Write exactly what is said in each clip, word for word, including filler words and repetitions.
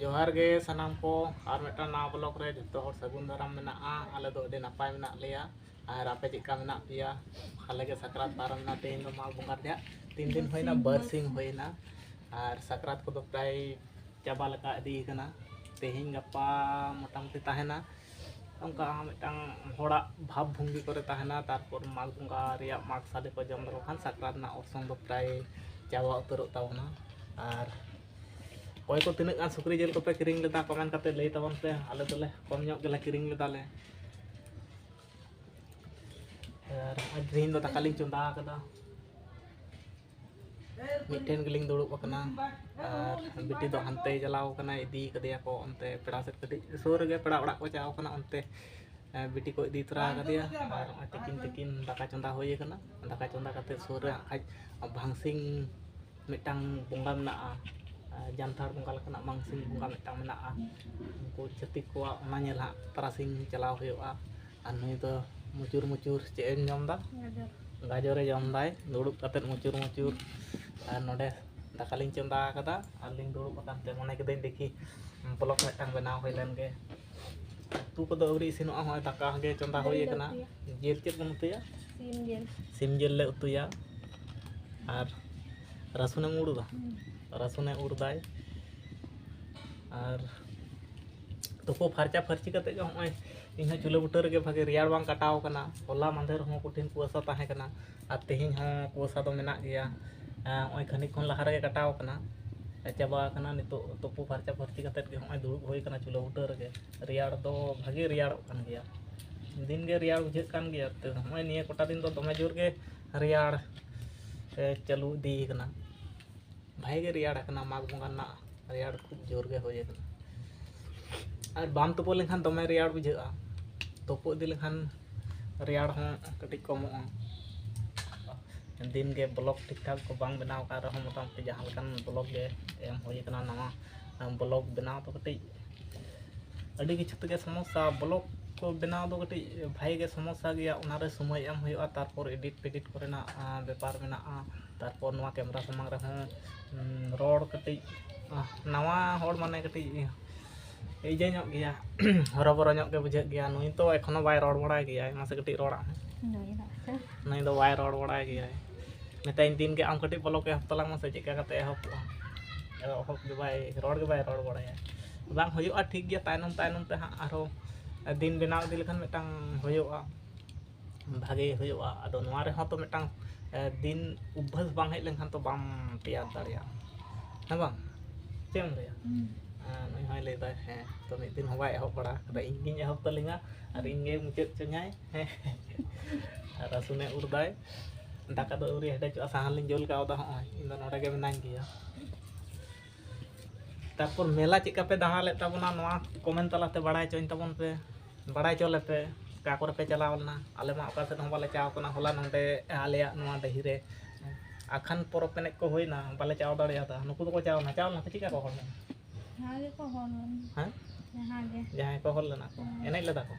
ᱡᱚᱦᱟᱨ ᱜᱮ ᱥᱟᱱᱟᱢ ᱠᱚ, ᱟᱨ ᱢᱤᱫᱴᱟᱝ ᱱᱟᱣᱟ ᱵᱞᱚᱜ ᱨᱮ ᱡᱚᱛᱚ ᱦᱚᱲ ᱥᱟᱹᱜᱩᱱ ᱫᱟᱨᱟᱢ ᱢᱮᱱᱟᱜᱼᱟ᱾ ᱟᱞᱮ ᱫᱚ ᱟᱹᱰᱤ ᱱᱟᱯᱟᱭ ᱢᱮᱱᱟᱜ ᱞᱮᱭᱟ, ᱟᱨ ᱟᱯᱮ ᱪᱮᱫ ᱞᱮᱠᱟ ᱢᱮᱱᱟᱜ ᱯᱮᱭᱟ? ᱟᱞᱮ ᱜᱮ ᱥᱟᱠᱨᱟᱛ ᱯᱟᱨᱚᱢ ᱮᱱᱟ, ᱛᱮᱦᱮᱧ ᱫᱚ ᱢᱟᱜᱽ ᱵᱚᱸᱜᱟ ᱨᱮᱭᱟᱜ ᱛᱤᱱ ᱫᱤᱱ ᱦᱩᱭᱱᱟ, ᱵᱟᱨᱥᱤᱧ ᱦᱩᱭᱱᱟ, ᱟᱨ ᱥᱟᱠᱨᱟᱛ ᱠᱚᱫᱚ ᱯᱨᱟᱭ ᱪᱟᱵᱟ ᱞᱮᱠᱟ ᱤᱫᱤ ᱠᱟᱱᱟ᱾ ᱛᱮᱦᱮᱧ ᱜᱟᱯᱟ ᱢᱚᱴᱟᱢᱩᱴᱤ ᱛᱟᱦᱮᱱᱟ, ᱚᱱᱠᱟ ᱢᱤᱫᱴᱟᱝ ᱦᱚᱲᱟᱜ ᱵᱷᱟᱵᱽ ᱵᱷᱚᱝᱜᱤ ᱠᱚᱨᱮ ᱛᱟᱦᱮᱱᱟ᱾ ᱛᱟᱨᱯᱚᱨ ᱢᱟᱜᱽ ᱵᱚᱸᱜᱟ ᱨᱮᱭᱟᱜ ᱢᱟᱜᱽ ᱥᱟᱰᱮ ᱠᱚ ᱡᱚᱢ ᱞᱮᱠᱚ ᱠᱷᱟᱱ ᱥᱟᱠᱨᱟᱛ ᱨᱮᱱᱟᱜ ᱚᱨᱥᱚᱝ ᱫᱚ ᱯᱨᱟᱭ ᱪᱟᱵᱟ ᱩᱛᱟᱹᱨᱚᱜ ᱛᱟᱵᱚᱱᱟ᱾ ᱟᱨ ᱚᱠᱚᱭ ᱠᱚ ᱛᱤᱱᱟᱹᱜ ᱜᱟᱱ ᱥᱩᱠᱨᱤ ᱡᱤᱞ ᱠᱚᱯᱮ ᱠᱤᱨᱤᱧ ᱞᱮᱫᱟ, ᱠᱚᱢᱮᱱᱴ ᱠᱟᱛᱮ ᱞᱟᱹᱭ ᱛᱟᱵᱚᱱ ᱯᱮ᱾ ᱟᱞᱮ ᱫᱚᱞᱮ ᱠᱚᱢ ᱧᱚᱜ ᱜᱮᱞᱮ ᱠᱤᱨᱤᱧ ᱞᱮᱫᱟᱞᱮ᱾ ᱟᱨ ᱛᱮᱦᱮᱧ ᱫᱚ ᱫᱟᱠᱟ ᱞᱤᱧ ᱪᱚᱸᱫᱟ ᱟᱠᱟᱫᱟ᱾ ᱢᱤᱫᱴᱷᱮᱱ ᱜᱮᱞᱤᱧ ᱫᱩᱲᱩᱵ ᱟᱠᱟᱱᱟ᱾ ᱟᱨ ᱵᱤᱴᱤ ᱫᱚ ᱦᱟᱱᱛᱮᱭ ᱪᱟᱞᱟᱣ ᱟᱠᱟᱱᱟ, ᱤᱫᱤ ᱠᱟᱫᱮᱭᱟ ᱠᱚ ᱚᱱᱛᱮ ᱯᱮᱲᱟ ᱥᱮᱫ, ᱠᱟᱹᱴᱤᱡ ᱥᱩᱨ ᱨᱮᱜᱮ ᱯᱮᱲᱟ ᱚᱲᱟᱜ ᱠᱚ ᱪᱟᱞᱟᱣ ᱟᱠᱟᱱᱟ, ᱚᱱᱛᱮ ᱮ, ᱵᱤᱴᱤ ᱠᱚ ᱤᱫᱤ ᱛᱚᱨᱟ ᱟᱠᱟᱫᱮᱭᱟ᱾ ᱟᱨ ᱱᱚᱜᱼᱚᱭ ᱛᱤᱠᱤᱱ ᱛᱤᱠᱤᱱ ᱫᱟᱠᱟ ᱪᱚᱸᱫᱟ ᱦᱩᱭ ᱟᱠᱟᱱᱟ᱾ ᱫᱟᱠᱟ ᱪᱚᱸᱫᱟ ᱠᱟᱛᱮ ᱥᱩᱨ ᱨᱮ ᱦᱟᱸᱜ ᱠᱷᱟᱡ ᱵᱷᱟᱝᱥᱤᱝ ᱢᱤᱫᱴᱟᱝ ᱵᱚᱸᱜᱟ ᱢᱮᱱᱟᱜᱼᱟ, ᱮ, ᱡᱟᱱᱛᱷᱟᱲ ᱵᱚᱸᱜᱟ ᱞᱮᱠᱟᱱᱟᱜ ᱵᱷᱟᱝᱥᱤᱝ ᱵᱚᱸᱜᱟ ᱢᱤᱫᱴᱟᱝ ᱢᱮᱱᱟᱜᱼᱟ᱾ ᱩᱱᱠᱩ ᱪᱷᱟᱹᱛᱤᱠ ᱠᱚᱣᱟᱜ ᱚᱱᱟ ᱧᱮᱞ ᱦᱟᱸᱜ ᱛᱟᱨᱟᱥᱤᱧ ᱪᱟᱞᱟᱣ ᱦᱩᱭᱩᱜᱼᱟ᱾ ᱟᱨ ᱱᱩᱭ ᱫᱚ ᱢᱩᱪᱩᱨ ᱢᱩᱪᱩᱨ ᱪᱮᱫ ᱮᱢ ᱡᱚᱢ ᱮᱫᱟ? ᱜᱟᱡᱚᱨ᱾ ᱜᱟᱡᱚᱨᱮ ᱡᱚᱢ ᱫᱟᱭ, ᱫᱩᱲᱩᱵ ᱠᱟᱛᱮᱫ ᱢᱩᱪᱩᱨ ᱢᱩᱪᱩᱨ᱾ ᱟᱨ ᱱᱚᱰᱮ ᱫᱟᱠᱟ ᱞᱤᱧ ᱪᱚᱸᱫᱟ ᱟᱠᱟᱫᱟ, ᱟᱨ ᱞᱤᱧ ᱫᱩᱲᱩᱵ ᱟᱠᱟᱱ ᱛᱮ ᱢᱚᱱᱮ ᱠᱤᱫᱟᱹᱧ ᱫᱮᱠᱷᱤ ᱵᱞᱚᱜ ᱢᱤᱫᱴᱟᱝ ᱵᱮᱱᱟᱣ ᱦᱩᱭ ᱞᱮᱱ ᱜᱮ᱾ ᱩᱛᱩ ᱠᱚᱫᱚ ᱟᱹᱣᱨᱤ ᱤᱥᱤᱱᱚᱜᱼᱟ, ᱦᱚᱸᱜᱼᱚᱭ ᱫᱟᱠᱟ ᱜᱮ ᱪᱚᱸᱫᱟ ᱡᱤᱞ ᱦᱩᱭ ᱞᱮ ᱟᱠᱟᱱᱟ᱾ ᱩᱛᱩᱭᱟ᱾ ᱡᱤᱞ ᱪᱮᱫ ᱵᱚᱱ ᱩᱛᱩᱭᱟ? ᱥᱤᱢ ᱡᱤᱞ᱾ ᱥᱤᱢ ᱡᱤᱞ ᱞᱮ ᱩᱛᱩᱭᱟ᱾ ᱟᱨ ᱨᱟᱹᱥᱩᱱᱮᱢ ᱩᱨ ᱮᱫᱟ? ᱦᱩᱸ᱾ ᱨᱟᱹᱥᱩᱱᱮ ᱩᱨ ᱫᱟᱭ᱾ ᱟᱨ ᱛᱩᱯᱩ ᱯᱷᱟᱨᱪᱟ ᱯᱷᱟᱹᱨᱪᱤ ᱠᱟᱛᱮᱫ ᱜᱮ ᱦᱚᱸᱜᱼᱚᱭ ᱤᱧᱦᱚᱸ ᱪᱩᱞᱦᱟᱹ ᱵᱩᱴᱟᱹ ᱨᱮᱜᱮ ᱵᱷᱟᱜᱮ ᱨᱮᱭᱟᱲ ᱵᱟᱝ ᱠᱟᱴᱟᱣ ᱠᱟᱱᱟ᱾ ᱦᱚᱞᱟ ᱢᱟᱫᱷᱮᱨ ᱦᱚᱸ ᱠᱚᱴᱷᱤᱱ ᱠᱩᱣᱟᱹᱥᱟ ᱛᱟᱦᱮᱸ ᱠᱟᱱᱟ, ᱟᱨ ᱛᱮᱦᱮᱧ ᱦᱚᱸ ᱠᱩᱣᱟᱹᱥᱟ ᱫᱚ ᱢᱮᱱᱟᱜ ᱜᱮᱭᱟ᱾ ᱟᱨ ᱱᱚᱜᱼᱚᱭ ᱠᱷᱟᱹᱱᱤᱠ ᱠᱷᱚᱱ ᱞᱟᱦᱟ ᱨᱮᱜᱮ ᱠᱟᱴᱟᱣ ᱠᱟᱱᱟ, ᱪᱟᱵᱟ ᱟᱠᱟᱱᱟ᱾ ᱱᱤᱛᱚᱜ ᱛᱩᱯᱩ ᱯᱷᱟᱨᱪᱟ ᱯᱷᱟᱹᱨᱪᱤ ᱠᱟᱛᱮᱫ ᱜᱮ ᱦᱚᱸᱜᱼᱚᱭ ᱫᱩᱲᱩᱵ ᱦᱩᱭ ᱟᱠᱟᱱᱟ ᱪᱩᱞᱦᱟᱹ ᱵᱩᱴᱟᱹ ᱨᱮᱜᱮ᱾ ᱨᱮᱭᱟᱲ ᱫᱚ ᱵᱷᱟᱜᱮ ᱨᱮᱭᱟᱲᱚᱜ ᱠᱟᱱ ᱜᱮᱭᱟ, ᱫᱤᱱ ᱜᱮ ᱨᱮᱭᱟᱲ ᱵᱩᱡᱷᱟᱹᱜ ᱠᱟᱱ ᱜᱮᱭᱟ᱾ ᱛᱚ ᱱᱚᱜᱼᱚᱭ ᱱᱤᱭᱟᱹ ᱠᱚᱴᱟ ᱫᱤᱱ ᱫᱚ ᱫᱚᱢᱮ ᱡᱳᱨ ᱜᱮ ᱨᱮᱭᱟᱲ, ᱮ, ᱪᱟᱹᱞᱩ ᱤᱫᱤ ᱟᱠᱟᱱᱟ᱾ ᱵᱷᱟᱜᱮ ᱜᱮ ᱨᱮᱭᱟᱲ ᱟᱠᱟᱱᱟ, ᱢᱟᱜᱽ ᱵᱚᱸᱜᱟ ᱨᱮᱱᱟᱜ ᱨᱮᱭᱟᱲ ᱠᱷᱩᱵ ᱡᱳᱨ ᱜᱮ ᱦᱩᱭ ᱟᱠᱟᱱᱟ᱾ ᱟᱨ ᱵᱟᱢ ᱛᱩᱯᱩ ᱞᱮᱱᱠᱷᱟᱱ ᱫᱚᱢᱮ ᱨᱮᱭᱟᱲ ᱵᱩᱡᱷᱟᱹᱜᱼᱟ, ᱛᱩᱯᱩ ᱤᱫᱤ ᱞᱮᱠᱷᱟᱱ ᱨᱮᱭᱟᱲ ᱦᱚᱸ ᱠᱟᱹᱴᱤᱡ ᱠᱚᱢᱚᱜᱼᱟ᱾ ᱫᱤᱱ ᱜᱮ ᱵᱞᱚᱜ ᱴᱷᱤᱠ ᱴᱷᱟᱠ ᱠᱚ ᱵᱟᱝ ᱵᱮᱱᱟᱣ ᱟᱠᱟᱱ ᱨᱮᱦᱚᱸ ᱢᱚᱴᱟᱢᱩᱴᱤ ᱡᱟᱦᱟᱸ ᱞᱮᱠᱟᱱ ᱵᱞᱚᱜ ᱜᱮ ᱮᱢ ᱦᱩᱭ ᱟᱠᱟᱱᱟ᱾ ᱱᱟᱣᱟ ᱵᱞᱚᱜ ᱵᱮᱱᱟᱣ ᱫᱚ ᱠᱟᱹᱴᱤᱡ ᱟᱹᱰᱤ ᱠᱤᱪᱷᱩ ᱛᱮᱜᱮ ᱥᱚᱢᱚᱥᱥᱟ᱾ ᱵᱞᱚᱜ ᱠᱚ ᱵᱮᱱᱟᱣ ᱫᱚ ᱠᱟᱹᱴᱤᱡ ᱵᱷᱟᱜᱮ ᱜᱮ ᱥᱚᱢᱚᱥᱥᱟ ᱜᱮᱭᱟ, ᱚᱱᱟᱨᱮ ᱥᱚᱢᱚᱭ ᱮᱢ ᱦᱩᱭᱩᱜᱼᱟ, ᱛᱟᱨᱯᱚᱨ ᱮᱰᱤᱴ ᱯᱷᱮᱰᱤᱴ ᱠᱚᱨᱮᱱᱟᱜ, ᱟᱸ, ᱵᱮᱯᱟᱨ ᱢᱮᱱᱟᱜᱼᱟ, ᱛᱟᱨᱯᱚᱨ ᱱᱚᱣᱟ ᱠᱮᱢᱨᱟ ᱥᱟᱢᱟᱝ ᱨᱮᱦᱚᱸ, ᱩᱸ, ᱨᱚᱲ ᱠᱟᱹᱴᱤᱡ ᱱᱟᱣᱟ ᱦᱚᱲ ᱢᱟᱱᱮ ᱠᱟᱹᱴᱤᱡ ᱤᱭᱟᱹ ᱧᱚᱜ ᱜᱮᱭᱟ, ᱦᱚᱨᱚᱵᱚᱨᱚ ᱧᱚᱜ ᱜᱮ ᱵᱩᱡᱷᱟᱹᱜ ᱜᱮᱭᱟ᱾ ᱱᱩᱭ ᱛᱚ ᱮᱠᱷᱚᱱᱳ ᱵᱟᱭ ᱨᱚᱲ ᱵᱟᱲᱟᱭ ᱜᱮᱭᱟᱭ, ᱢᱟᱥᱮ ᱠᱟᱹᱴᱤᱡ ᱨᱚᱲᱟᱜ ᱢᱮ᱾ ᱱᱩᱭ ᱫᱚ ᱥᱮ? ᱱᱩᱭ ᱫᱚ ᱵᱟᱭ ᱨᱚᱲ ᱵᱟᱲᱟᱭ ᱜᱮᱭᱟᱭ᱾ ᱢᱮᱛᱟᱭᱟᱹᱧ ᱫᱤᱱ ᱜᱮ, "ᱟᱢ ᱠᱟᱹᱴᱤᱡ ᱵᱚᱞᱚ ᱠᱮ ᱮᱦᱚᱵ ᱛᱟᱞᱟᱝ ᱢᱮᱥᱮ, ᱪᱮᱫ ᱞᱮᱠᱟ ᱠᱟᱛᱮ ᱮᱦᱚᱵᱚᱜᱼᱟ?" ᱮᱦᱚᱵ ᱜᱮ ᱵᱟᱭ ᱨᱚᱲ, ᱜᱮ ᱵᱟᱭ ᱨᱚᱲ ᱵᱟᱲᱟᱭᱟ᱾ ᱵᱟᱝ ᱦᱩᱭᱩᱜᱼᱟ, ᱴᱷᱤᱠ ᱜᱮᱭᱟ, ᱛᱟᱭᱱᱚᱢ ᱛᱟᱭᱱᱚᱢ ᱛᱮ ᱦᱟᱸᱜ ᱟᱨᱦᱚᱸ ᱫᱤᱱ ᱵᱮᱱᱟᱣ ᱤᱫᱤ ᱞᱮᱠᱷᱟᱱ ᱢᱤᱫᱴᱟᱝ ᱦᱩᱭᱩᱜᱼᱟ, ᱵᱷᱟᱜᱮ ᱦᱩᱭᱩᱜᱼᱟ᱾ ᱟᱫᱚ ᱱᱚᱣᱟ ᱨᱮᱦᱚᱸ ᱛᱚ ᱢᱤᱫᱴᱟᱝ, ᱮ, ᱫᱤᱱ ᱚᱵᱵᱷᱟᱥ ᱵᱟᱝ ᱦᱮᱡ ᱞᱮᱱᱠᱷᱟᱱ ᱛᱚ ᱵᱟᱢ ᱛᱮᱭᱟᱨ ᱫᱟᱲᱮᱭᱟᱜᱼᱟ, ᱦᱮᱸ ᱵᱟᱝ? ᱪᱮᱫ ᱮᱢ ᱞᱟᱹᱭᱟ? ᱦᱩᱸ᱾ ᱦᱮᱸ, ᱱᱩᱭ ᱦᱚᱸᱭ ᱞᱟᱹᱭ ᱫᱟᱭ, ᱦᱮᱸ, ᱛᱚ ᱢᱤᱫ ᱫᱤᱱ ᱦᱚᱸ ᱵᱟᱭ ᱮᱦᱚᱵ ᱵᱟᱲᱟ ᱟᱠᱟᱫᱟ, ᱤᱧ ᱜᱤᱧ ᱮᱦᱚᱵ ᱛᱟᱹᱞᱤᱧᱟ ᱟᱨ ᱤᱧ ᱜᱮ ᱢᱩᱪᱟᱹᱫ ᱦᱚᱪᱚᱧᱟᱭ᱾ ᱦᱮᱸ᱾ ᱟᱨ ᱨᱟᱹᱥᱩᱱᱮ ᱩᱨ ᱫᱟᱭ, ᱫᱟᱠᱟ ᱫᱚ ᱟᱹᱣᱨᱤ ᱦᱮᱰᱮᱡᱚᱜᱼᱟ, ᱥᱟᱦᱟᱱ ᱞᱤᱧ ᱡᱩᱞ ᱠᱟᱣᱫᱟ, ᱦᱚᱸᱜᱼᱚᱭ ᱤᱧ ᱫᱚ ᱱᱚᱰᱮ ᱜᱮ ᱢᱮᱱᱟᱧ ᱜᱮᱭᱟ᱾ ᱛᱟᱨᱯᱚᱨ ᱢᱮᱞᱟ ᱪᱮᱫ ᱞᱮᱠᱟ ᱯᱮ ᱫᱟᱬᱟ ᱞᱮᱫ ᱛᱟᱵᱚᱱᱟ, ᱱᱚᱣᱟ comment ᱛᱟᱞᱟᱛᱮ ᱵᱟᱲᱟᱭ ᱦᱚᱪᱚᱧ ᱛᱟᱵᱚᱱ ᱯᱮ, ᱵᱟᱲᱟᱭ ᱦᱚᱪᱚ ᱞᱮᱯᱮ, ᱚᱠᱟ ᱠᱚᱨᱮ ᱯᱮ ᱪᱟᱞᱟᱣ ᱞᱮᱱᱟ᱾ ᱟᱞᱮ ᱢᱟ ᱚᱠᱟ ᱥᱮᱫ ᱦᱚᱸ ᱵᱟᱞᱮ ᱪᱟᱣ ᱠᱟᱱᱟ᱾ ᱦᱚᱞᱟ ᱱᱚᱰᱮ ᱟᱞᱮᱭᱟᱜ ᱱᱚᱣᱟ ᱰᱟᱹᱦᱤ ᱨᱮ ᱟᱠᱷᱟᱱ ᱯᱚᱨᱚᱵᱽ ᱮᱱᱮᱡ ᱠᱚ ᱦᱩᱭᱱᱟ, ᱵᱟᱞᱮ ᱪᱟᱣ ᱫᱟᱲᱮᱭᱟᱫᱟ᱾ ᱱᱩᱠᱩ ᱫᱚᱠᱚ ᱪᱟᱣ ᱞᱮᱱᱟ, ᱪᱟᱣ ᱞᱮᱱᱟ ᱯᱮ? ᱪᱮᱫ ᱞᱮᱠᱟ ᱠᱚ ᱦᱚᱲ ᱞᱮᱱᱟ? ᱡᱟᱦᱟᱸ ᱜᱮᱠᱚ ᱦᱚᱲ ᱞᱮᱱᱟ᱾ ᱦᱮᱸ? ᱡᱟᱦᱟᱸ ᱜᱮ᱾ ᱡᱟᱦᱟᱸᱭ ᱠᱚ ᱦᱚᱲ ᱞᱮᱱᱟ ᱠᱚ, ᱦᱩᱸ᱾ ᱮᱱᱮᱡ ᱞᱮᱫᱟ ᱠᱚ?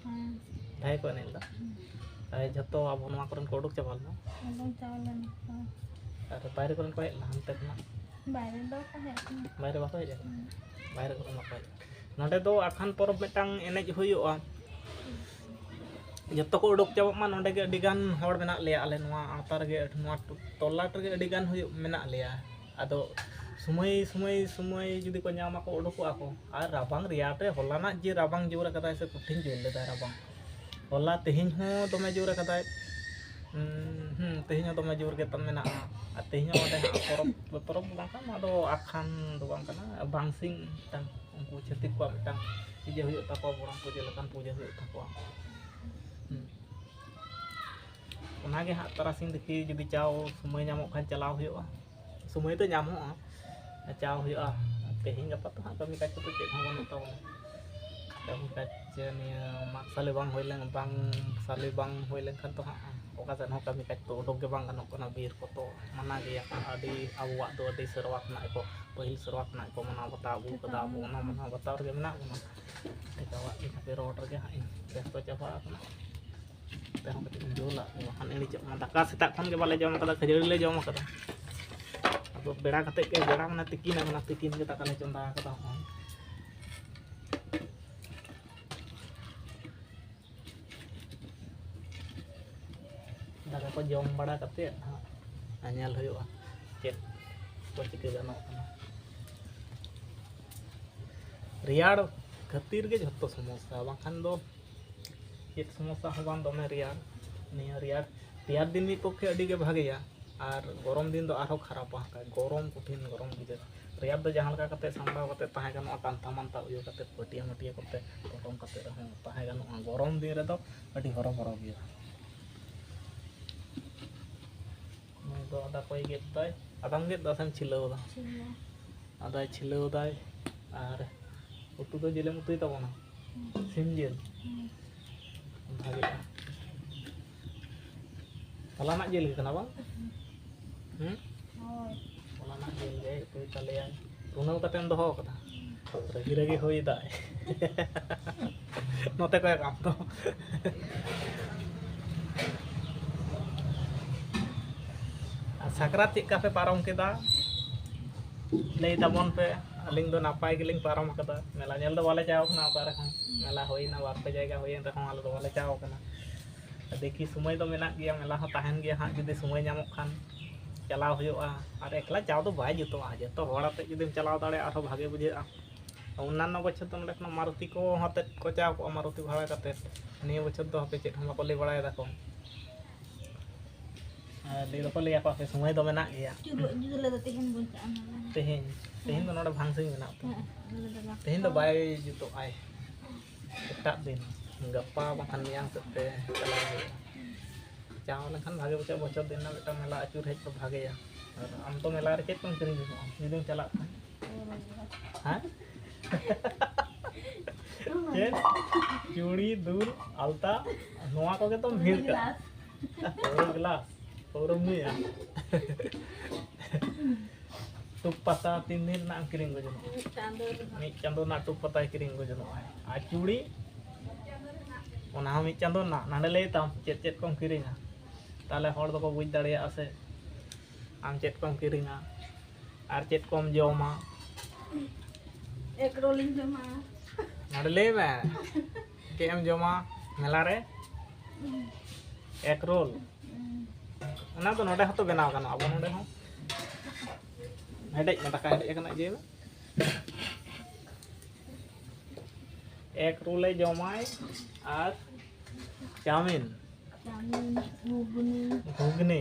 ᱦᱩᱸ᱾ ᱵᱷᱟᱜᱮ ᱠᱚ ᱮᱱᱮᱡ ᱞᱮᱫᱟ? ᱦᱩᱸ᱾ ᱟᱨ ᱡᱷᱚᱛᱚ ᱟᱵᱚ ᱱᱚᱣᱟ ᱠᱚᱨᱮᱱ ᱠᱚ ᱩᱰᱩᱠ ᱪᱟᱵᱟ ᱞᱮᱱᱟ? ᱩᱰᱩᱠ ᱪᱟᱵᱟ ᱞᱮᱱᱟ ᱠᱚ᱾ ᱟᱨ ᱵᱟᱭᱨᱮ ᱠᱚᱨᱮᱱ ᱠᱚ ᱦᱮᱡ ᱞᱮᱱᱟ ᱦᱟᱱᱛᱮ ᱠᱷᱚᱱᱟᱜ? ᱵᱟᱭᱨᱮ ᱫᱚ ᱵᱟᱠᱚ ᱦᱮᱡ ᱟᱠᱟᱱᱟ᱾ ᱵᱟᱭᱨᱮ ᱵᱟᱠᱚ ᱦᱮᱡ ᱟᱠᱟᱱᱟ? ᱦᱩᱸ᱾ ᱵᱟᱭᱨᱮ ᱠᱚᱨᱮᱱ ᱵᱟᱠᱚ ᱦᱮᱡ ᱟᱠᱟᱱᱟ᱾ ᱱᱚᱰᱮ ᱫᱚ ᱟᱠᱷᱟᱱ ᱯᱚᱨᱚᱵᱽ ᱢᱤᱫᱴᱟᱝ ᱮᱱᱮᱡ ᱦᱩᱭᱩᱜᱼᱟ, ᱡᱚᱛᱚ ᱠᱚ ᱩᱰᱩᱠ ᱪᱟᱵᱟᱜ ᱢᱟ᱾ ᱱᱚᱰᱮ ᱜᱮ ᱟᱹᱰᱤ ᱜᱟᱱ ᱦᱚᱲ ᱢᱮᱱᱟᱜ ᱞᱮᱭᱟ, ᱟᱞᱮ ᱱᱚᱣᱟ ᱟᱲᱛᱟ ᱨᱮᱜᱮ, ᱱᱚᱣᱟ ᱴᱚᱞᱟᱴ ᱨᱮᱜᱮ ᱟᱹᱰᱤ ᱜᱟᱱ ᱦᱩᱭᱩᱜ, ᱢᱮᱱᱟᱜ ᱞᱮᱭᱟ᱾ ᱟᱫᱚ ᱥᱚᱢᱚᱭ, ᱥᱚᱢᱚᱭ, ᱥᱚᱢᱚᱭ ᱡᱩᱫᱤ ᱠᱚ ᱧᱟᱢᱟ ᱠᱚ, ᱩᱰᱩᱠᱚᱜᱼᱟ ᱠᱚ᱾ ᱟᱨ ᱨᱟᱵᱟᱝ ᱨᱮᱭᱟᱲ ᱨᱮ ᱦᱚᱞᱟᱱᱟᱜ ᱡᱮ ᱨᱟᱵᱟᱝ ᱡᱳᱨ ᱟᱠᱟᱫᱟᱭ ᱥᱮ, ᱠᱚᱴᱷᱤᱱ ᱡᱳᱨ ᱞᱮᱫᱟᱭ ᱨᱟᱵᱟᱝ᱾ ᱦᱚᱞᱟ ᱛᱮᱦᱮᱧ ᱦᱚᱸ ᱫᱚᱢᱮ ᱡᱳᱨ ᱟᱠᱟᱫᱟᱭ᱾ ᱦᱩᱸ, ᱦᱩᱸ, ᱛᱮᱦᱮᱧ ᱦᱚᱸ ᱫᱚᱢᱮ ᱡᱳᱨ ᱜᱮ ᱛᱟᱢ ᱢᱮᱱᱟᱜᱼᱟ᱾ ᱟᱨ ᱛᱮᱦᱮᱧ ᱦᱚᱸ ᱚᱸᱰᱮ ᱦᱟᱸᱜ ᱯᱚᱨᱚᱵᱽ, ᱯᱚᱨᱚᱵᱽ ᱫᱚ ᱵᱟᱝ ᱠᱟᱱᱟ, ᱱᱚᱣᱟ ᱫᱚ ᱟᱠᱷᱟᱱ ᱫᱚ ᱵᱟᱝ ᱠᱟᱱᱟ, ᱵᱟᱝᱥᱤᱝ ᱢᱤᱫᱴᱟᱝ ᱩᱱᱠᱩ ᱪᱷᱟᱹᱛᱤᱠ ᱠᱚᱣᱟᱜ ᱢᱤᱫᱴᱟᱝ ᱤᱭᱟᱹ ᱦᱩᱭᱩᱜ ᱛᱟᱠᱚᱣᱟ, ᱵᱚᱲᱚ ᱯᱩᱡᱟᱹ ᱞᱮᱠᱟᱱ ᱯᱩᱡᱟᱹ ᱦᱩᱭᱩᱜ ᱛᱟᱠᱚᱣᱟ᱾ ᱦᱩᱸ᱾ ᱚᱱᱟᱜᱮ ᱦᱟᱸᱜ ᱛᱟᱨᱟᱥᱤᱧ ᱫᱮᱠᱷᱤ ᱡᱩᱫᱤ ᱪᱟᱣ ᱥᱚᱢᱚᱭ ᱧᱟᱢᱚᱜ ᱠᱷᱟᱱ ᱪᱟᱞᱟᱣ ᱦᱩᱭᱩᱜᱼᱟ᱾ ᱥᱚᱢᱚᱭ ᱫᱚ ᱧᱟᱢᱚᱜᱼᱟ, ᱪᱟᱣ ᱦᱩᱭᱩᱜᱼᱟ᱾ ᱛᱮᱦᱮᱧ ᱜᱟᱯᱟ ᱛᱚ ᱦᱟᱸᱜ ᱠᱟᱹᱢᱤ ᱠᱟᱡᱽ ᱠᱚᱫᱚ ᱪᱮᱫ ᱦᱚᱸ ᱵᱟᱹᱱᱩᱜ ᱛᱟᱵᱚᱱᱟ᱾ ᱠᱟᱹᱢᱤ ᱠᱟᱡᱽ ᱱᱤᱭᱟᱹ ᱢᱟᱜ ᱥᱟᱞᱮ ᱵᱟᱝ ᱦᱩᱭ ᱞᱮᱱ, ᱵᱟᱝ ᱥᱟᱞᱮ ᱵᱟᱝ ᱦᱩᱭ ᱞᱮᱱᱠᱷᱟᱱ ᱛᱚ ᱦᱟᱸᱜ ᱚᱠᱟ ᱥᱮᱫ ᱦᱚᱸ ᱠᱟᱹᱢᱤ ᱠᱟᱡᱽ ᱛᱚ ᱩᱰᱩᱠ ᱜᱮ ᱵᱟᱝ ᱜᱟᱱᱚᱜ ᱠᱟᱱᱟ᱾ ᱵᱤᱨ ᱠᱚ ᱛᱚ ᱢᱟᱱᱟ ᱜᱮᱭᱟ ᱠᱚ, ᱟᱹᱰᱤ ᱟᱵᱚᱣᱟᱜ ᱫᱚ ᱟᱹᱰᱤ ᱥᱮᱨᱣᱟ ᱠᱷᱚᱱᱟᱜ ᱜᱮᱠᱚ, ᱯᱟᱹᱦᱤᱞ ᱥᱮᱨᱣᱟ ᱠᱷᱚᱱᱟᱜ ᱜᱮᱠᱚ ᱢᱟᱱᱟᱣ ᱵᱟᱛᱟᱣ ᱟᱹᱜᱩ ᱠᱟᱫᱟ᱾ ᱟᱵᱚ ᱚᱱᱟ ᱢᱟᱱᱟᱣ ᱵᱟᱛᱟᱣ ᱨᱮᱜᱮ ᱢᱮᱱᱟᱜ ᱵᱚᱱᱟ᱾ ᱮᱴᱟᱜᱟᱜ ᱤᱱᱠᱟᱹ ᱨᱚᱲ ᱨᱮᱜᱮ ᱦᱟᱸᱜ ᱤᱧ ᱵᱮᱥᱛᱚ ᱪᱟᱵᱟ ᱟᱠᱟᱱᱟ᱾ ᱛᱮᱦᱚᱸ ᱠᱟᱹᱴᱤᱡ ᱤᱧ ᱡᱩᱞᱟ, ᱵᱟᱠᱷᱟᱱ ᱤᱲᱤᱡᱚᱜ ᱢᱟ᱾ ᱫᱟᱠᱟ ᱥᱮᱛᱟᱜ ᱠᱷᱚᱱ ᱜᱮ ᱵᱟᱞᱮ ᱡᱚᱢ ᱠᱟᱫᱟ, ᱠᱷᱟᱹᱡᱟᱹᱲᱤ ᱞᱮ ᱡᱚᱢ ᱠᱟᱫᱟ᱾ ᱵᱮᱲᱟ ᱠᱟᱛᱮᱫ ᱜᱮ, ᱵᱮᱲᱟ ᱢᱟᱱᱮ ᱛᱤᱠᱤᱱ ᱟᱠᱟᱱᱟ, ᱛᱤᱠᱤᱱ ᱜᱮ ᱫᱟᱠᱟ ᱞᱮ ᱪᱚᱸᱫᱟ ᱟᱠᱟᱫᱟ᱾ ᱦᱚᱸᱜᱼᱚᱭ ᱫᱟᱠᱟ ᱠᱚ ᱡᱚᱢ ᱵᱟᱲᱟ ᱠᱟᱛᱮᱫ ᱦᱟᱸᱜ ᱧᱮᱞ ᱦᱩᱭᱩᱜᱼᱟ ᱪᱮᱫ ᱠᱚ ᱪᱤᱠᱟᱹ ᱜᱟᱱᱚᱜ ᱠᱟᱱᱟ᱾ ᱨᱮᱭᱟᱲ ᱠᱷᱟᱹᱛᱤᱨ ᱜᱮ ᱡᱷᱚᱛᱚ ᱥᱚᱢᱚᱥᱥᱟ, ᱵᱟᱝᱠᱷᱟᱱ ᱫᱚ ᱪᱮᱫ ᱥᱚᱢᱚᱥᱥᱟ ᱦᱚᱸ ᱵᱟᱝ᱾ ᱫᱚᱢᱮ ᱨᱮᱭᱟᱲ, ᱱᱤᱭᱟᱹ ᱨᱮᱭᱟᱲ, ᱨᱮᱭᱟᱲ ᱫᱤᱱ ᱢᱤᱫ ᱯᱚᱠᱠᱷᱮ ᱟᱹᱰᱤ ᱜᱮ ᱵᱷᱟᱜᱮᱭᱟ, ᱟᱨ ᱜᱚᱨᱚᱢ ᱫᱤᱱ ᱫᱚ ᱟᱨᱦᱚᱸ ᱠᱷᱟᱨᱟᱯᱟ᱾ ᱜᱚᱨᱚᱢ, ᱠᱚᱴᱷᱤᱱ ᱜᱚᱨᱚᱢ ᱵᱩᱡᱷᱟᱹᱜᱼᱟ᱾ ᱨᱮᱭᱟᱲ ᱫᱚ ᱡᱟᱦᱟᱸ ᱞᱮᱠᱟ ᱠᱟᱛᱮ ᱥᱟᱢᱵᱲᱟᱣ ᱠᱟᱛᱮ ᱛᱟᱦᱮᱸ ᱜᱟᱱᱚᱜᱼᱟ, ᱠᱟᱱᱛᱷᱟ ᱢᱟᱱᱛᱷᱟ ᱩᱭᱩ ᱠᱟᱛᱮ, ᱯᱟᱹᱴᱤᱭᱟᱹ ᱢᱟᱹᱴᱤᱭᱟᱹ ᱠᱚᱛᱮ ᱯᱚᱴᱚᱢ ᱠᱟᱛᱮ ᱨᱮᱦᱚᱸ ᱛᱟᱦᱮᱸ ᱜᱟᱱᱚᱜᱼᱟ᱾ ᱜᱚᱨᱚᱢ ᱫᱤᱱ ᱨᱮᱫᱚ ᱟᱹᱰᱤ ᱦᱚᱨᱚᱵᱚᱨᱚ ᱜᱮᱭᱟ᱾ ᱱᱩᱭ ᱫᱚ ᱟᱫᱟ ᱠᱚᱭ ᱜᱮᱫ ᱫᱟᱭ᱾ ᱟᱫᱟᱢ ᱜᱮᱫ ᱫᱟ ᱥᱮᱢ ᱪᱷᱤᱞᱟᱹᱣ ᱫᱟ? ᱪᱷᱤᱞᱟᱹᱣ᱾ ᱟᱫᱟᱭ ᱪᱷᱤᱞᱟᱹᱣ ᱫᱟᱭ᱾ ᱟᱨ ᱩᱛᱩ ᱫᱚ ᱡᱤᱞᱮᱢ ᱩᱛᱩᱭ ᱛᱟᱵᱚᱱᱟ? ᱦᱩᱸ᱾ ᱥᱤᱢ ᱡᱤᱞ? ᱦᱩᱸ᱾ ᱵᱷᱟᱜᱮᱜᱼᱟ᱾ ᱦᱚᱞᱟᱱᱟᱜ ᱡᱤᱞ ᱜᱮ ᱠᱟᱱᱟ ᱵᱟᱝ? ᱦᱩᱸ? ᱦᱳᱭ᱾ ᱦᱚᱞᱟᱱᱟᱜ ᱡᱤᱞ ᱜᱮ ᱩᱛᱩᱭ ᱛᱟᱞᱮᱭᱟ᱾ ᱵᱷᱩᱱᱟᱹᱣ ᱠᱟᱛᱮᱢ ᱫᱚᱦᱚ ᱟᱠᱟᱫᱟ? ᱦᱩᱸ᱾ ᱨᱟᱹᱜᱤ ᱨᱟᱹᱜᱤ ᱦᱩᱭ ᱫᱟᱭ᱾ ᱱᱚᱛᱮ ᱠᱚᱭᱚᱜ ᱟᱢ ᱫᱚ᱾ ᱟᱨ ᱥᱟᱠᱨᱟᱛ ᱪᱮᱫ ᱞᱮᱠᱟ ᱯᱮ ᱯᱟᱨᱚᱢ ᱠᱮᱫᱟ? ᱞᱟᱹᱭ ᱛᱟᱵᱚᱱ ᱯᱮ᱾ ᱟᱹᱞᱤᱧ ᱫᱚ ᱱᱟᱯᱟᱭ ᱜᱮᱞᱤᱧ ᱯᱟᱨᱚᱢ ᱟᱠᱟᱫᱟ᱾ ᱢᱮᱞᱟ ᱧᱮᱞ ᱫᱚ ᱵᱟᱞᱮ ᱪᱟᱣ ᱠᱟᱱᱟ ᱚᱠᱟ ᱨᱮᱦᱚᱸ᱾ ᱢᱮᱞᱟ ᱦᱩᱭᱱᱟ, ᱵᱟᱨ ᱯᱮ ᱡᱟᱭᱜᱟ ᱦᱩᱭᱮᱱ ᱨᱮᱦᱚᱸ ᱟᱞᱮ ᱫᱚ ᱵᱟᱞᱮ ᱪᱟᱣ ᱠᱟᱱᱟ᱾ ᱫᱮᱠᱷᱤ, ᱥᱚᱢᱚᱭ ᱫᱚ ᱢᱮᱱᱟᱜ ᱜᱮᱭᱟ, ᱢᱮᱞᱟ ᱦᱚᱸ ᱛᱟᱦᱮᱱ ᱜᱮᱭᱟ ᱦᱟᱸᱜ, ᱡᱩᱫᱤ ᱥᱚᱢᱚᱭ ᱧᱟᱢᱚᱜ ᱠᱷᱟᱱ ᱪᱟᱞᱟᱣ ᱦᱩᱭᱩᱜᱼᱟ᱾ ᱟᱨ ᱮᱠᱞᱟ ᱪᱟᱣ ᱫᱚ ᱵᱟᱭ ᱡᱩᱛᱩᱜᱼᱟ, ᱡᱚᱛᱚ ᱦᱚᱲ ᱟᱛᱮᱫ ᱡᱩᱫᱤᱢ ᱪᱟᱞᱟᱣ ᱫᱟᱲᱮᱭᱟᱜᱼᱟ ᱟᱨᱦᱚᱸ ᱵᱷᱟᱜᱮ ᱵᱩᱡᱷᱟᱹᱜᱼᱟ᱾ ᱚᱱᱱᱟᱱᱚ ᱵᱚᱪᱷᱚᱨ ᱫᱚ ᱱᱚᱸᱰᱮ ᱠᱷᱚᱱᱟᱜ ᱢᱟᱨᱩᱛᱤ ᱠᱚ ᱟᱛᱮᱫ ᱠᱚ ᱪᱟᱣ ᱠᱚᱜᱼᱟ, ᱢᱟᱨᱩᱛᱤ ᱵᱷᱟᱲᱟ ᱠᱟᱛᱮᱫ᱾ ᱱᱤᱭᱟᱹ ᱵᱚᱪᱷᱚᱨ ᱫᱚ ᱦᱟᱯᱮ ᱪᱮᱫ ᱦᱚᱸ ᱵᱟᱠᱚ ᱞᱟᱹᱭ ᱵᱟᱲᱟᱭ ᱫᱟᱠᱚ᱾ ᱟᱨ ᱞᱟᱹᱭ ᱫᱚᱠᱚ ᱞᱟᱹᱭᱟ ᱠᱚ ᱦᱟᱯᱮ ᱥᱚᱢᱚᱭ ᱫᱚ ᱢᱮᱱᱟᱜ ᱜᱮᱭᱟ᱾ ᱪᱩᱨᱩᱜ ᱡᱩᱫᱤ ᱞᱮ ᱫᱚ ᱛᱮᱦᱮᱧ ᱵᱚᱱ ᱪᱟᱜᱼᱟ ᱱᱟᱦᱟᱜ᱾ ᱛᱮᱦᱮᱧ, ᱛᱮᱦᱮᱧ ᱫᱚ ᱱᱚᱰᱮ ᱵᱷᱟᱝᱥᱤᱝ ᱢᱮᱱᱟᱜ ᱛᱚ᱾ ᱦᱮᱸ, ᱟᱞᱮ ᱫᱚ ᱜᱟᱯᱟ᱾ ᱛᱮᱦᱮᱧ ᱫᱚ ᱵᱟᱭ ᱡᱩᱛᱩᱜ ᱟᱭ᱾ ᱮᱴᱟᱜ ᱫᱤᱱ, ᱜᱟᱯᱟ ᱵᱟᱝᱠᱷᱟᱱ ᱢᱮᱭᱟᱝ ᱥᱮᱫ ᱛᱮ ᱪᱟᱞᱟᱣ ᱦᱩᱭᱩᱜᱼᱟ᱾ ᱪᱟᱣ ᱞᱮᱱᱠᱷᱟᱱ ᱵᱷᱟᱜᱮ ᱵᱩᱡᱷᱟᱹᱜᱼᱟ, ᱵᱚᱪᱷᱚᱨ ᱫᱤᱱ ᱨᱮᱱᱟᱜ ᱢᱤᱫᱴᱟᱝ ᱢᱮᱞᱟ ᱟᱹᱪᱩᱨ ᱦᱮᱡ ᱫᱚ ᱵᱷᱟᱜᱮᱭᱟ᱾ ᱟᱨ ᱟᱢ ᱫᱚ ᱢᱮᱞᱟ ᱨᱮ ᱪᱮᱫ ᱠᱚᱢ ᱠᱤᱨᱤᱧ ᱡᱚᱝᱚᱜᱼᱟ ᱡᱩᱫᱤᱢ ᱪᱟᱞᱟᱜ ᱠᱷᱟᱱ? ᱦᱮᱸ? ᱪᱮᱫ? ᱪᱩᱲᱤ, ᱫᱩᱞ, ᱟᱞᱛᱟ, ᱱᱚᱣᱟ ᱠᱚᱜᱮ ᱛᱚᱢ ᱵᱷᱤᱲ ᱠᱟᱜᱼᱟ᱾ ᱯᱟᱹᱣᱨᱟᱹ ᱜᱞᱟᱥ, ᱯᱟᱹᱣᱨᱟᱹᱢ ᱧᱩᱭᱟ? ᱴᱩᱯ ᱯᱟᱛᱟ ᱛᱤᱱ ᱫᱤᱱ ᱨᱮᱱᱟᱜ ᱮᱢ ᱠᱤᱨᱤᱧ ᱟᱹᱜᱩ ᱡᱚᱱᱚᱜᱼᱟ? ᱢᱤᱫ ᱪᱟᱸᱫᱚ ᱨᱮᱱᱟᱜ᱾ ᱢᱤᱫ ᱪᱟᱸᱫᱚ ᱨᱮᱱᱟᱜ ᱴᱩᱯ ᱯᱟᱛᱟᱭ ᱠᱤᱨᱤᱧ ᱟᱹᱜᱩ ᱡᱚᱱᱚᱜᱼᱟ᱾ ᱟᱨ ᱪᱩᱲᱤ, ᱚᱱᱟ ᱦᱚᱸ ᱢᱤᱫ ᱪᱟᱸᱫᱚ ᱨᱮᱱᱟᱜ᱾ ᱱᱟᱸᱰᱮ ᱞᱟᱹᱭ ᱛᱟᱢ ᱪᱮᱫ ᱪᱮᱫ ᱠᱚᱢ ᱠᱤᱨᱤᱧᱟ, ᱛᱟᱦᱚᱞᱮ ᱦᱚᱲ ᱫᱚᱠᱚ ᱵᱩᱡᱽ ᱫᱟᱲᱮᱭᱟᱜᱼᱟ ᱥᱮ ᱟᱢ ᱪᱮᱫ ᱠᱚᱢ ᱠᱤᱨᱤᱧᱟ᱾ ᱟᱨ ᱪᱮᱫ ᱠᱚᱢ ᱡᱚᱢᱟ? ᱮᱜᱽ ᱨᱳᱞ ᱤᱧ ᱡᱚᱢᱟ᱾ ᱱᱚᱰᱮ ᱞᱟᱹᱭ ᱢᱮ, ᱪᱮᱫ ᱮᱢ ᱡᱚᱢᱟ ᱢᱮᱞᱟ ᱨᱮ? ᱮᱜᱽ ᱨᱳᱞ᱾ ᱚᱱᱟ ᱫᱚ ᱱᱚᱰᱮ ᱦᱚᱸᱛᱚ ᱵᱮᱱᱟᱣ ᱜᱟᱱᱚᱜᱼᱟ, ᱟᱵᱚ ᱱᱚᱰᱮ ᱦᱚᱸ᱾ ᱦᱮᱰᱮᱡ ᱢᱮ, ᱫᱟᱠᱟ ᱦᱮᱰᱮᱡ ᱟᱠᱟᱱᱟ, ᱤᱭᱟᱹᱭ ᱢᱮ᱾ ᱮᱜᱽ ᱨᱳᱞᱮ ᱡᱚᱢᱟᱭ ᱟᱨ ᱪᱟᱣᱢᱤᱱ᱾ ᱪᱟᱣᱢᱤᱱ, ᱜᱷᱩᱜᱽᱱᱤ᱾ ᱜᱷᱩᱜᱽᱱᱤ᱾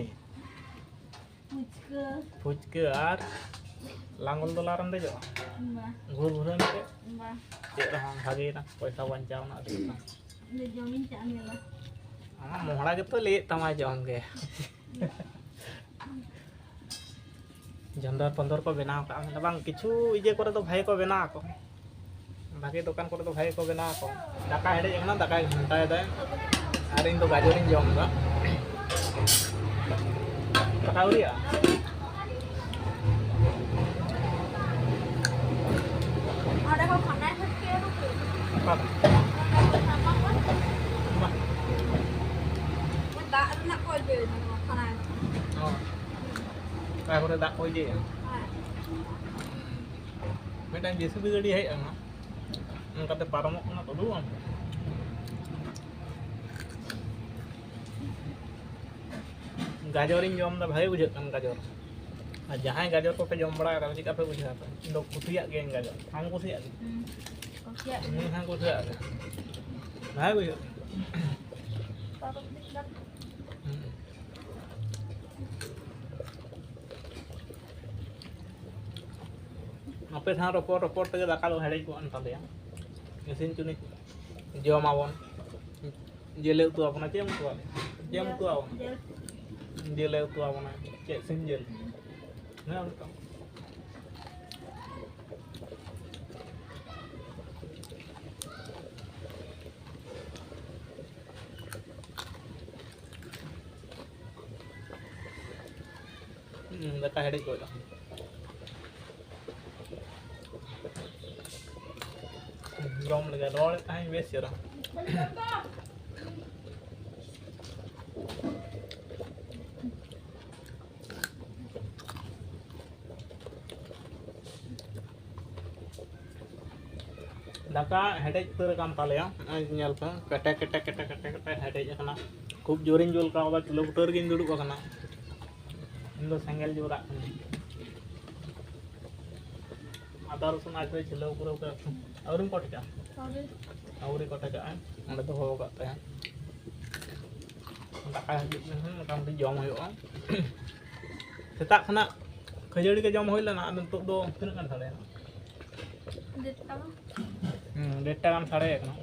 ᱯᱷᱩᱪᱠᱟᱹ᱾ ᱯᱷᱩᱪᱠᱟᱹ ᱟᱨ ᱞᱟᱝᱜᱚᱞ ᱫᱚᱞᱟᱨᱮᱢ ᱫᱮᱡᱚᱜᱼᱟ? ᱵᱟ᱾ ᱜᱷᱩᱨ ᱜᱷᱩᱨᱟᱹᱱ ᱛᱮ? ᱵᱟ᱾ ᱪᱮᱫ ᱨᱮᱦᱚᱸ ᱵᱷᱟᱜᱮᱭᱮᱱᱟ, ᱯᱚᱭᱥᱟ ᱵᱟᱧᱪᱟᱣ ᱮᱱᱟ ᱟᱹᱰᱤ ᱜᱟᱱ᱾ ᱤᱧ ᱫᱚ ᱡᱚᱢᱤᱧ ᱪᱟᱜ ᱧᱮᱞᱟ᱾ ᱟᱢᱟᱜ ᱢᱚᱦᱲᱟ ᱜᱮᱛᱚ ᱞᱟᱹᱭᱮᱫ ᱛᱟᱢᱟ ᱡᱚᱢ ᱜᱮ᱾ ᱡᱷᱚᱱᱫᱚᱨ ᱯᱚᱱᱫᱚᱨ ᱠᱚ ᱵᱮᱱᱟᱣ ᱠᱟᱜᱼᱟ, ᱢᱮᱱᱫᱟ ᱵᱟᱝ, ᱠᱤᱪᱷᱩ ᱤᱭᱟᱹ ᱠᱚᱨᱮ ᱫᱚ ᱵᱷᱟᱜᱮ ᱠᱚ ᱵᱮᱱᱟᱣ ᱟᱠᱚ, ᱵᱷᱟᱜᱮ ᱫᱚᱠᱟᱱ ᱠᱚᱨᱮ ᱫᱚ ᱵᱷᱟᱜᱮ ᱠᱚ ᱵᱮᱱᱟᱣ ᱟᱠᱚ᱾ ᱫᱟᱠᱟ ᱦᱮᱰᱮᱡ ᱟᱠᱟᱱᱟ, ᱫᱟᱠᱟᱭ ᱜᱷᱟᱱᱴᱟᱭᱮᱫᱟᱭ, ᱟᱨ ᱤᱧ ᱫᱚ ᱜᱟᱡᱚᱨᱤᱧ ᱡᱚᱢ ᱮᱫᱟ᱾ ᱫᱟᱠᱟ ᱟᱹᱣᱨᱤᱭᱟᱜᱼᱟ? ᱚᱸᱰᱮ ᱠᱚ ᱠᱷᱟᱱᱟ ᱠᱷᱟᱹᱴᱭᱟᱹ ᱠᱚ ᱚᱠᱟ ᱨᱮ? ᱚᱸᱰᱮ ᱠᱚ ᱧᱟᱢᱟ ᱠᱚ᱾ ᱵᱟᱝ᱾ ᱫᱟᱜ ᱨᱮᱱᱟᱜ ᱠᱚ ᱤᱭᱟᱹᱭ ᱫᱟ ᱱᱚᱣᱟ ᱠᱷᱟᱱᱟ ᱨᱮ᱾ ᱚ᱾ ᱚᱠᱟ ᱠᱚᱨᱮ ᱫᱟᱜ ᱠᱚ ᱤᱫᱤᱭᱮᱫᱼᱟ? ᱦᱮᱸ᱾ ᱢᱤᱫᱴᱟᱝ ᱡᱮ ᱥᱤ ᱵᱤ ᱜᱟᱹᱰᱤ ᱦᱮᱡ ᱮᱱᱟ, ᱚᱱᱠᱟᱛᱮ ᱯᱟᱨᱚᱢᱚᱜ ᱠᱟᱱᱟ, ᱛᱚᱵᱩ ᱵᱟᱝ᱾ ᱜᱟᱡᱚᱨᱤᱧ ᱡᱚᱢ ᱮᱫᱟ, ᱵᱷᱟᱜᱮ ᱵᱩᱡᱷᱟᱹᱜ ᱠᱟᱱᱟ ᱜᱟᱡᱚᱨ᱾ ᱟᱨ ᱡᱟᱦᱟᱸᱭ ᱜᱟᱡᱚᱨ ᱠᱚᱯᱮ ᱡᱚᱢ ᱵᱟᱲᱟ ᱟᱠᱟᱫᱟ, ᱪᱮᱫ ᱞᱮᱠᱟ ᱯᱮ ᱵᱩᱡᱷᱟᱹᱣᱟ? ᱤᱧ ᱫᱚ ᱠᱩᱥᱤᱭᱟᱜ ᱜᱤᱭᱟᱹᱧ ᱜᱟᱡᱚᱨ᱾ ᱟᱢ ᱠᱩᱥᱤᱭᱟᱜ ᱜᱮᱭᱟ? ᱦᱩᱸ, ᱠᱩᱥᱤᱭᱟᱜ ᱤᱧ ᱜᱤᱭᱟᱹᱧ᱾ ᱦᱚᱸ ᱠᱩᱥᱤᱭᱟᱜ ᱜᱮᱭᱟ᱾ ᱵᱷᱟᱜᱮ ᱵᱩᱡᱷᱟᱹᱜ ᱠᱟᱱᱟ᱾ ᱯᱟᱨᱚᱢ ᱤᱫᱤᱜ ᱠᱟᱱ᱾ ᱦᱩᱸ᱾ ᱟᱯᱮ ᱥᱟᱶ ᱨᱚᱯᱚᱲ ᱨᱚᱯᱚᱲ ᱛᱮᱜᱮ ᱫᱟᱠᱟ ᱫᱚ ᱦᱮᱰᱮᱡ ᱜᱚᱫ ᱮᱱ ᱛᱟᱞᱮᱭᱟ, ᱤᱥᱤᱱ ᱪᱩᱱᱤᱡ ᱡᱚᱢ ᱟᱵᱚᱱ᱾ ᱡᱮᱞᱮ ᱩᱛᱩ ᱟᱵᱚᱱᱟ, ᱪᱮᱫ ᱮᱢ ᱩᱛᱩ ᱟᱵᱚᱱᱟ? ᱪᱮᱫ ᱮᱢ ᱩᱛᱩ ᱟᱵᱚᱱᱟ? ᱡᱮᱞ᱾ ᱡᱮᱞᱮ ᱩᱛᱩ ᱟᱵᱚᱱᱟ, ᱪᱮᱫ ᱥᱤᱢ ᱡᱮᱞ? ᱦᱮᱸ, ᱚᱱᱠᱟ᱾ ᱦᱩᱸ, ᱫᱟᱠᱟ ᱦᱮᱰᱮᱡ ᱜᱚᱫ ᱟᱠᱟᱱᱟ᱾ ᱡᱚᱢ ᱞᱮᱜᱮ, ᱨᱚᱲᱮᱫ ᱛᱟᱦᱮᱸᱧ ᱵᱮᱥ ᱪᱮᱦᱨᱟ᱾ ᱫᱟᱠᱟ ᱦᱮᱰᱮᱡ ᱩᱛᱟᱹᱨ ᱟᱠᱟᱱ ᱛᱟᱞᱮᱭᱟ᱾ ᱱᱚᱜᱼᱚᱭ ᱧᱮᱞ ᱯᱮ, ᱠᱮᱴᱮ ᱠᱮᱴᱮ ᱠᱮᱴᱮ ᱠᱮᱴᱮ ᱠᱮᱴᱮ ᱦᱮᱰᱮᱡ ᱟᱠᱟᱱᱟ᱾ ᱠᱷᱩᱵ ᱡᱳᱨᱤᱧ ᱡᱩᱞ ᱠᱟᱣᱫᱟ, ᱪᱩᱞᱦᱟᱹ ᱵᱩᱴᱟᱹ ᱨᱮᱜᱤᱧ ᱫᱩᱲᱩᱵ ᱟᱠᱟᱱᱟ᱾ ᱤᱧ ᱫᱚ ᱥᱮᱸᱜᱮᱞ ᱡᱳᱨᱟᱜ ᱠᱟᱹᱱᱟᱹᱧ᱾ ᱟᱫᱟ ᱨᱚᱥᱩᱱ ᱟᱡ ᱛᱮ ᱪᱷᱤᱞᱟᱹᱣ ᱯᱩᱨᱟᱹᱣ ᱠᱟᱜ᱾ ᱟᱹᱣᱨᱤᱢ ᱠᱚᱴᱮᱡᱟ? ᱟᱹᱣᱨᱤ᱾ ᱟᱹᱣᱨᱤ ᱠᱚᱴᱮᱡᱟᱜᱼᱟ, ᱚᱸᱰᱮ ᱫᱚᱦᱚ ᱟᱠᱟᱫ ᱛᱟᱭᱟ᱾ ᱫᱟᱠᱟ ᱦᱤᱡᱩᱜ ᱞᱮᱱᱠᱷᱟᱱ ᱢᱚᱴᱟᱢᱩᱴᱤ ᱡᱚᱢ ᱦᱩᱭᱩᱜᱼᱟ᱾ ᱥᱮᱛᱟᱜ ᱠᱷᱚᱱᱟᱜ ᱠᱷᱟᱹᱡᱟᱹᱲᱤ ᱜᱮ ᱡᱚᱢ ᱦᱩᱭ ᱞᱮᱱᱟ, ᱟᱫᱚ ᱱᱤᱛᱚᱜ ᱫᱚ ᱛᱤᱱᱟᱹᱜ ᱜᱟᱱ ᱥᱟᱰᱮᱭᱮᱱᱟ? ᱰᱮᱴᱴᱟ᱾ ᱦᱩᱸ, ᱰᱮᱴᱴᱟ ᱜᱟᱱ ᱥᱟᱰᱮ ᱟᱠᱟᱱᱟ᱾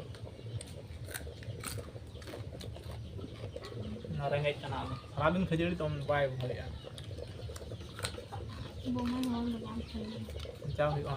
ᱚᱱᱟ ᱨᱮᱸᱜᱮᱡ ᱠᱟᱱᱟ, ᱟᱫᱚ ᱥᱟᱨᱟᱫᱤᱱ ᱠᱷᱟᱹᱡᱟᱹᱲᱤ ᱫᱚ ᱵᱟᱭ ᱵᱷᱟᱞᱮᱜᱼᱟ᱾ ᱵᱚᱢᱟᱱ ᱦᱚᱲ ᱫᱚ ᱵᱟᱝ ᱠᱟᱱᱟ᱾ ᱪᱟ ᱦᱩᱭᱩᱜᱼᱟ᱾